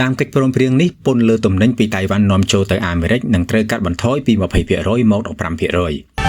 តាមកិច្ចព្រមព្រៀងនេះពន្ធលើទំនិញពីតៃវ៉ាន់នាំចូលទៅអាមេរិកនឹងត្រូវកាត់បន្ថយពី20%មក15%។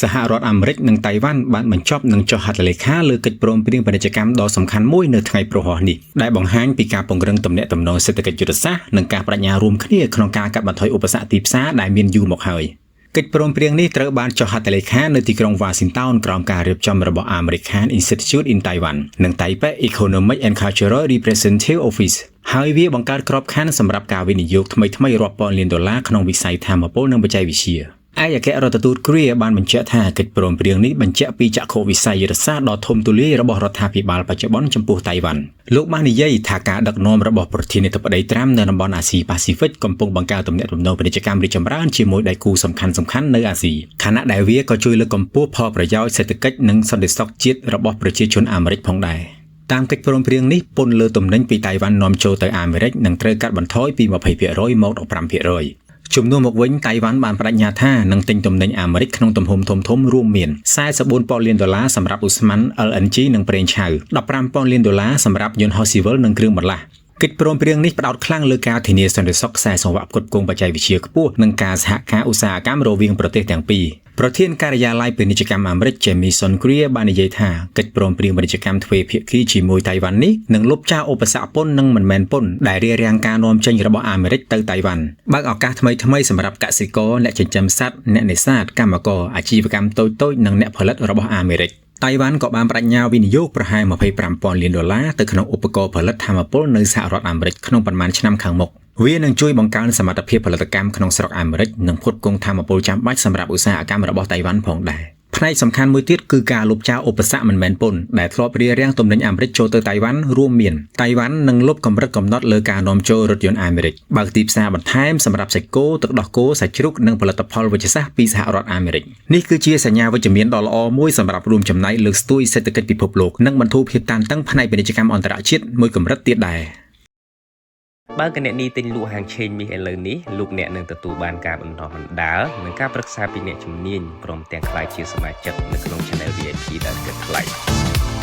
សហរដ្ឋអាមេរិកនិងតៃវ៉ាន់បានបញ្ចប់នឹងចុះហត្ថលេខាលើកិច្ចព្រមព្រៀងពាណិជ្ជកម្មដ៏សំខាន់មួយនៅថ្ងៃព្រហស្បតិ៍នេះដែលបង្ហាញពីការពង្រឹងទំនាក់ទំនងសេដ្ឋកិច្ចយុទ្ធសាស្ត្រនិងការប្តេជ្ញារួមគ្នាក្នុងការកាត់បន្ថយឧបសគ្គទីផ្សារដែលមានយូរមកហើយ។កិច្ចព្រមព្រៀងនេះត្រូវបានចុះហត្ថលេខានៅទីក្រុង Washington ក្រោមការរៀបចំរបស់ American Institute in Taiwan និង Taipei Economic and Cultural Representative Office ហើយវាបង្កើតក្របខ័ណ្ឌសម្រាប់ការវិនិយោគថ្មីៗរាប់ពាន់លានដុល្លារក្នុងវិស័យថាមពលនិងបច្ចេកវិទ្យា។ ឯកអគ្គរដ្ឋទូតគ្រាបានបញ្ជាក់ថាកិច្ចព្រមព្រៀងនេះបញ្ជាក់ពីចក្ខុវិស័យយុទ្ធសាស្ត្រដ៏ធំទូលាយរបស់រដ្ឋាភិបាលបច្ចុប្បន្នចំពោះតៃវ៉ាន់។លោកបាននិយាយថាការដឹកនាំរបស់ប្រធានាធិបតីត្រាំនៅតំបន់អាស៊ីប៉ាស៊ីហ្វិកកំពុងបង្កើតទំនាក់ទំនងពាណិជ្ជកម្មរីកចម្រើនជាមួយដៃគូសំខាន់ៗនៅអាស៊ីខណៈដែលវាក៏ជួយលើកកម្ពស់ផលប្រយោជន៍សេដ្ឋកិច្ចនិងសន្តិសុខជាតិរបស់ប្រជាជនអាមេរិកផងដែរ។តាមកិច្ចព្រមព្រៀងនេះពន្ធលើទំនិញពីតៃវ៉ាន់នាំចូលទៅអាមេរិកនឹងត្រូវកាត់បន្ថយពី20%មក15%។ជំនួសមកវិញតៃវ៉ាន់បានប្តេជ្ញាថានឹងទិញទំនិញអាមេរិកក្នុងទំហំធំៗរួមមាន44ពាន់លានដុល្លារសម្រាប់ឧស្ម័ន LNG និងប្រេងឆៅ15ពាន់លានដុល្លារសម្រាប់យន្តហោះស៊ីវិលនិងគ្រឿងបន្លាស់កិច្ចព្រមព្រៀងនេះផ្ដោតខ្លាំងលើការធានាសន្តិសុខខ្សែសង្វាក់ផ្គត់ផ្គង់បច្ចេកវិទ្យាខ្ពស់និងការសហការឧស្សាហកម្មរវាងប្រទេសទាំងពីរប្រធានការិយាល័យពាណិជ្ជកម្មអាមេរិក Jamieson Greer បាននិយាយថាកិច្ចព្រមព្រៀងពាណិជ្ជកម្មទ្វេភាគីជាមួយតៃវ៉ាន់នេះនឹងលុបចោលឧបសគ្គពន្ធនិងមិនមែនពន្ធដែលរារាំងការនាំចេញរបស់អាមេរិកទៅតៃវ៉ាន់បើកឱកាសថ្មីៗសម្រាប់កសិករអ្នកចិញ្ចឹមសត្វអ្នកនេសាទកម្មករអាជីវកម្មតូចៗនិងអ្នកផលិតរបស់អាមេរិកតៃវ៉ាន់ក៏បានប្តេជ្ញាវិនិយោគប្រហែល25,000លានដុល្លារទៅក្នុងឧបករណ៍ផលិតថាមពលនៅសហរដ្ឋអាមេរិកក្នុងប៉ុន្មានឆ្នាំខាងមុខវានឹងជួយបង្កើនសមត្ថភាពផលិតកម្មក្នុងស្រុកអាមេរិកនិងផ្គត់ផ្គង់ថាមពលចាំបាច់សម្រាប់ឧស្សាហកម្មរបស់តៃវ៉ាន់ផងដែរផ្នែកសំខាន់មួយទៀតគឺការលុបចោលឧបសគ្គមិនមែនពន្ធដែលធ្លាប់រារាំងទំនិញអាមេរិកចូលទៅតៃវ៉ាន់រួមមានតៃវ៉ាន់នឹងលុបកម្រិតកំណត់លើការនាំចូលរថយន្តអាមេរិកបើកទីផ្សារបន្ថែមសម្រាប់សាច់គោទឹកដោះគោសាច់ជ្រូកនិងផលិតផលវេជ្ជសាស្ត្រពីសហរដ្ឋអាមេរិកនេះគឺជាសញ្ញាវិជ្ជមានដ៏ល្អមួយសម្រាប់រួមចំណែកលើកស្ទួយសេដ្ឋកិច្ចពិភពលោកនិងបន្ធូរភាពតានតឹងផ្នែកពាណិជ្ជកម្មអន្តរជាតិមួយកម្រិតទៀតដែរ។ បើគណនីទិញលក់ហាងឆេងមាសឥឡូវនេះលោកអ្នកនឹងទទួលបានការបណ្ដុះបណ្ដាលនិងការប្រឹក្សាពីអ្នកជំនាញព្រមទាំងក្លាយជាសមាជិកនៅក្នុង Channel VIP ដែលគិតថ្លៃ។